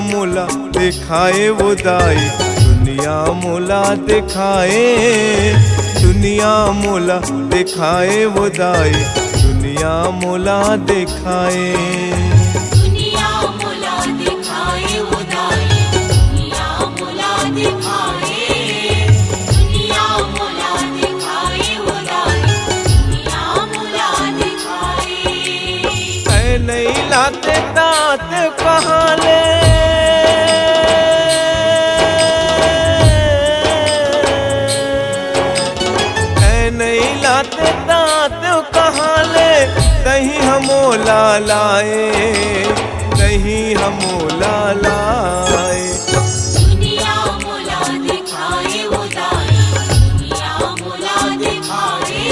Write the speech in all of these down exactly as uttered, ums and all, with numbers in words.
मोला देखाए वो दाई, दुनिया मोला देखाए, दुनिया मोला देखाए वो दाई, दुनिया मोला देखाए। दुनिया मोला देखाए वो दाई, दुनिया मोला देखाए, दुनिया मोला देखाए वो दाई, दुनिया मोला देखाए। ऐ नइ लाते तात कहाँ ले, ऐ नइ लाते तात कहाँ ले, तहीं हमोला लाए, तहीं हमोला लाए। दुनिया मोला देखाए वो दाई, दुनिया मोला देखाए,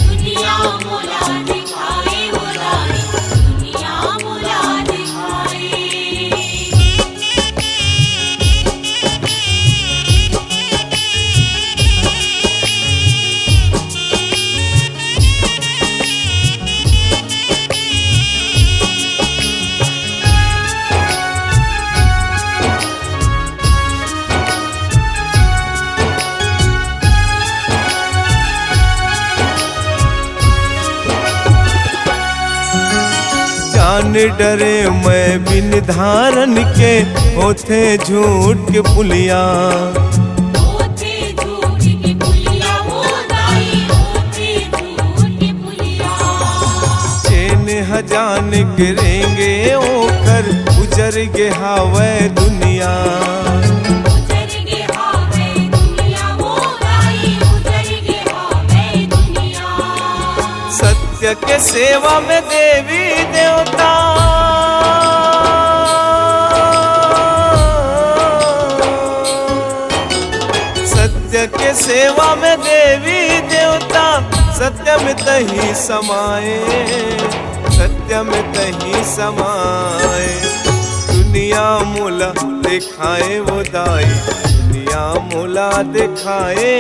दुनिया मोला देखाए वो दाई, दुनिया मोला देखाए। जान डरे मैं बिन धारन के, होथे झूठ के पुलिया। होथे झूठ के पुलिया, ओ दाई, होथे झूठ के पुलिया। जेन ह जान के रेंगे ओकर, उजर गे हावय दुनिया। उजर गे हावय दुनिया, ओ दाई, उजर गे हावय दुनिया। सत्य के सेवा में देवी देवता, सत्य के सेवा में देवी देवता, सत्य में तहीं समाए, सत्य में तहीं समाए। दुनिया मोला देखाए वो दाई, दुनिया मोला देखाए,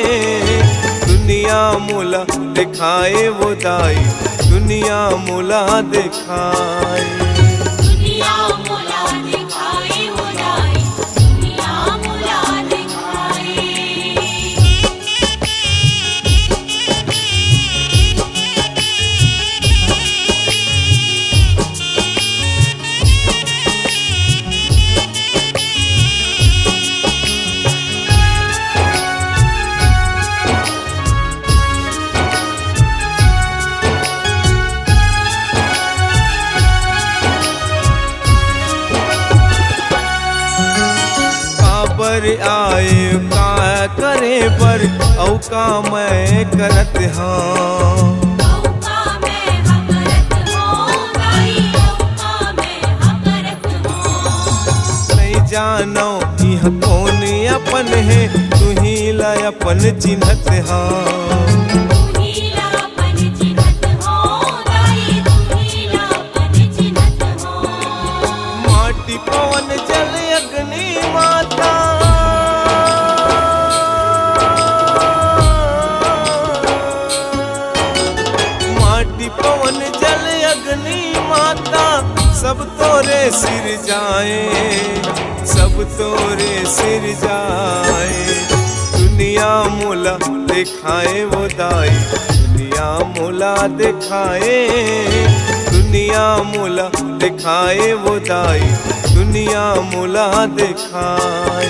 दुनिया मोला देखाए वो दाई, दुनिया मोला देखाए। दुनिया मोला देखाए वो दाई, दुनिया मोला देखाए। काबर आए, का करे बर, अउ का मैं करत हँव। अउ का मैं ह करत हँव, दाई, अउ का मैं ह करत हँव। नइ जानव इहाँ कोन अपन हे, तुही ला अपन चिन्हत हँव। तुही ला अपन चिन्हत हँव, दाई, तुही ला अपन चिन्हत हँव। माटी पवन जल अग्नि माता, माटी पवन जल अग्नि माता, सब तोरे सिरजाए, सब तोरे सिरजाए। दुनिया मोला देखाए वो दाई, दुनिया मोला देखाए, दुनिया मोला देखाए वो दाई, दुनिया मोला देखाए।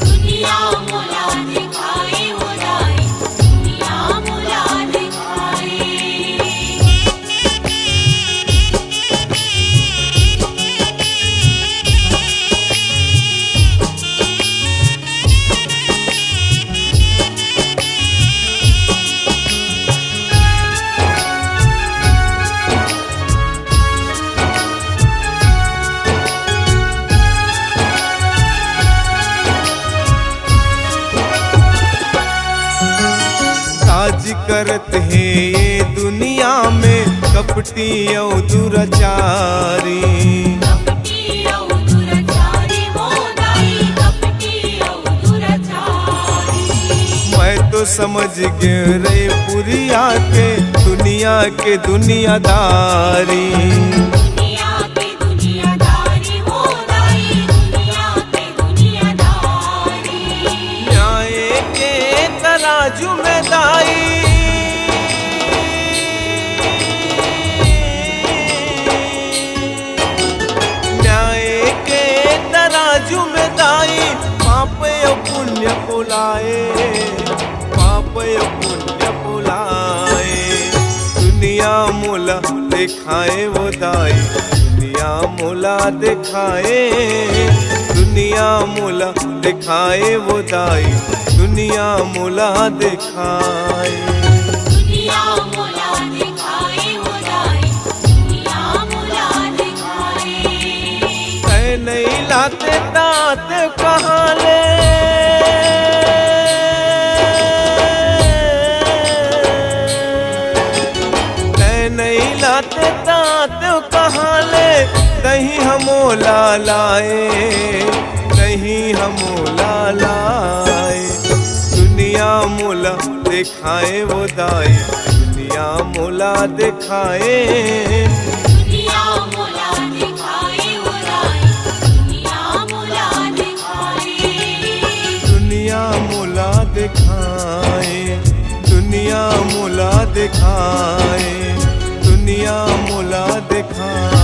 दुनिया मोला देखाए वो दाई, दुनिया मोला देखाए। राज करत हे ये दुनिया में कपटी अउ दुराचारी। कपटी अउ दुराचारी हो दाई, कपटी अउ दुराचारी। मैं तो समझ गे रइपुरिया के दुनिया के दुनियादारी। दुनिया के दुनियादारी हो दाई, के तराजू में दाई, न्याय के तराजू में दाई, पाप अउ पुण्य पोलाए, पाप अउ पुण्य पोलाए। दुनिया मोला देखाए वो दाई, दुनिया मोला देखाए, दुनिया मोला देखाए वो दाई, दुनिया मोला देखाए। दुनिया मोला देखाए वो दाई, दुनिया मोला देखाए। तै नइ लाते तात कहाँ ले, तै नइ लाते तात कहाँ ले, तहीं हमोला लाए, तहीं हमोला लाए। दुनिया मोला देखाए वो दाई, दुनिया मोला देखाए। दुनिया मोला देखाए वो दाई, दुनिया मोला देखाए। दुनिया मोला देखाए, दुनिया मोला देखाए, दुनिया मोला देखाए।